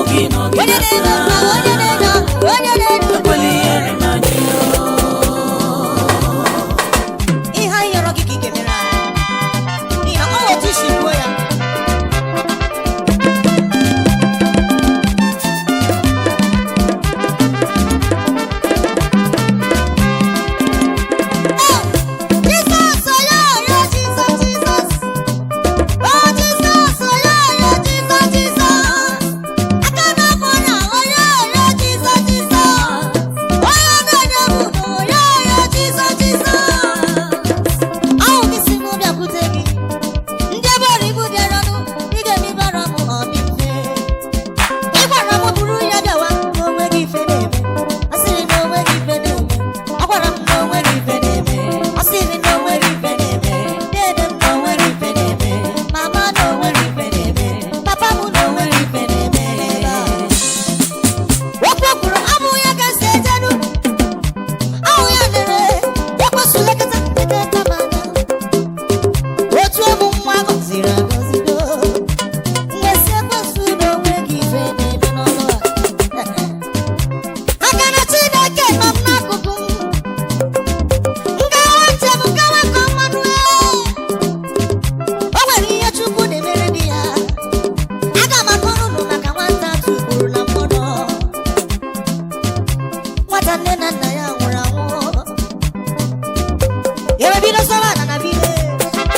gị nọ gị Onye na-eme n'aka. mma, onye na-enye ọṅụ, onye na-enye udo. Ekwela ihere m anyị o. Ihe anyị yọrọ gị ka ị ga-emere anyị, n'ihi na ọ bụ otu i si kwuo ya. Oh, Jizọs, oyo, oyo, Jizọs, Jizọs. Oh, Jizọs, oyo, oyo, Jizọs, Jizọs. Aka na-akpọ na oyo, oyo, Jizọs, Jizọs. Onye na-enye m udo, oyo, oyo, Jizọs, Jizọs. Ahụ gị si m bịakwute gị. Ndị ebere ibu bịaranụ, ị ga-emebara m ọ dị mfe. Ị gwara m buru ya bịawa, na onwe gị ife na-eme. Asịrị na onwe gị ife na-eme. Agwara m na onwe gị ife na-eme. Asịrị na onwe gị ife na-eme. Dede m na onwe gị ife na-eme. Mama na onwe gị ife na-eme. Papa m na onwe gị ife na-eme. Okwu o kwuru abụ ya ga-esi ejenu. Ahụ ya mere, ekwesịla eketa m anya. Otu ụmụ nwa gọziri agọzi doo. Mwesị ekwesị na onwe gị ife na-eme n'ọlụ a. Maka na Chineke nọ m n'akụkụ m. Ngawa njem gawa ka mmanụ ee. O nwere ihe Chukwu na-emere ndị ya. Aga m akọrọ unu maka nwata tụgburu na mkpọrọ. Nwata nne na nna ya nwụrụ anwụ. Ewebido sọwa na na bile.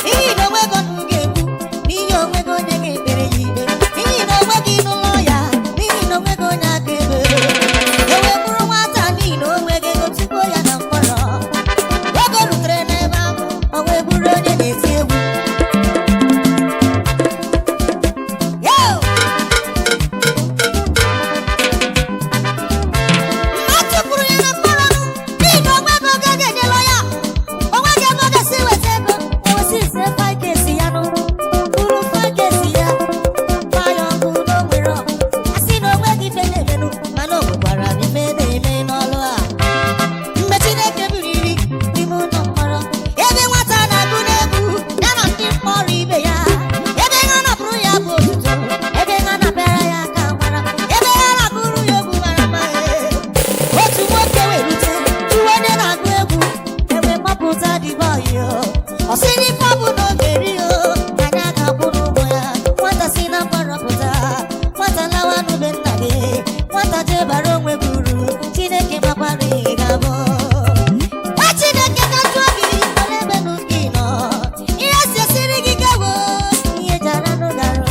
N'ihi na onwe gị ọnụ ga-ekwu, n'ihi onwe gị onye ga-ekpere ya ikpe, n'ihi na onwe gị n'ụlọ ya, n'ihi na onwe gị onye akaebe. Ewe bụrụ nwata n'ihi na onwe gị ego tupu ya na mkpọrọ. Oge o rutere n'ebe ahụ, o wee bụrụ onye na-eti egwu. Yo! Mgbe a tụpụrụ ya na mkpọrọ nụ, n'ihi na onwe gị oge ga-enyela ya. Onwe gị ebe ọ ga-esi weta ego, o wee sị ise fakesi ya nụ. Buru fakesi ya, gbaa ya ọkụ na o nwere ọkụ. A sị na onwe gị ife na-emenụ, mana o nwekwara ife na-eme n'ọlụ a. Mgbe Chineke biliri n'ime ụlọ mkpọrọ, ebe nwata na-agụ n'egwu ya na ndị mkpọrọ ibe ya, ebe ha napụrụ ya bụ otuto, ebe ha napịara ya aka mara, ebe ha na-agụrụ ya egwu mara mma ee. Otu nwoke wee rute, tụwa onye na-agụ egwu, ewee mapụta dị bọyị o. Ọ sị n'ife ọ bụ na ọ ga-eri o, anyị aga-akwụ n'ụgwọ ya. Nwata si na mkpọrọ pụta, nwata lawa n'ube nna gị, nwata jee bara onwe gị uru, Chineke makwara ihe ga-abụ. Nwa Chineke ka jụọ gị, olee ebe nụ gị nọ? Ihe si esiri gị gawo, ihe jara nụ garụ.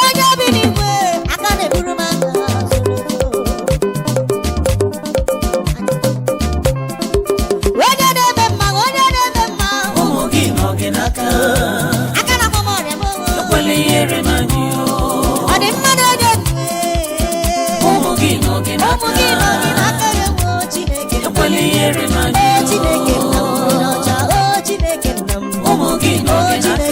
Onye bi n'igwe, aka na-eburu m aka zoro ezo. Onye na-eme mma, onye na-eme mma, Ụmụ gị nọ gị n'aka. aka na-agwọ m ọrịa m. Ekwela ihere m anyị o. Ọ dị mma na onye nwe. Ụmụ gị nọ gị Ụmụ gị nọ gị n'aka. n'aka ya nwe, Chineke nna m. Ekwela ihere m anyị O o. Chineke nna m dị n'ọcha, o Chineke nna m. Ụmụ gị nọ O gị Chineke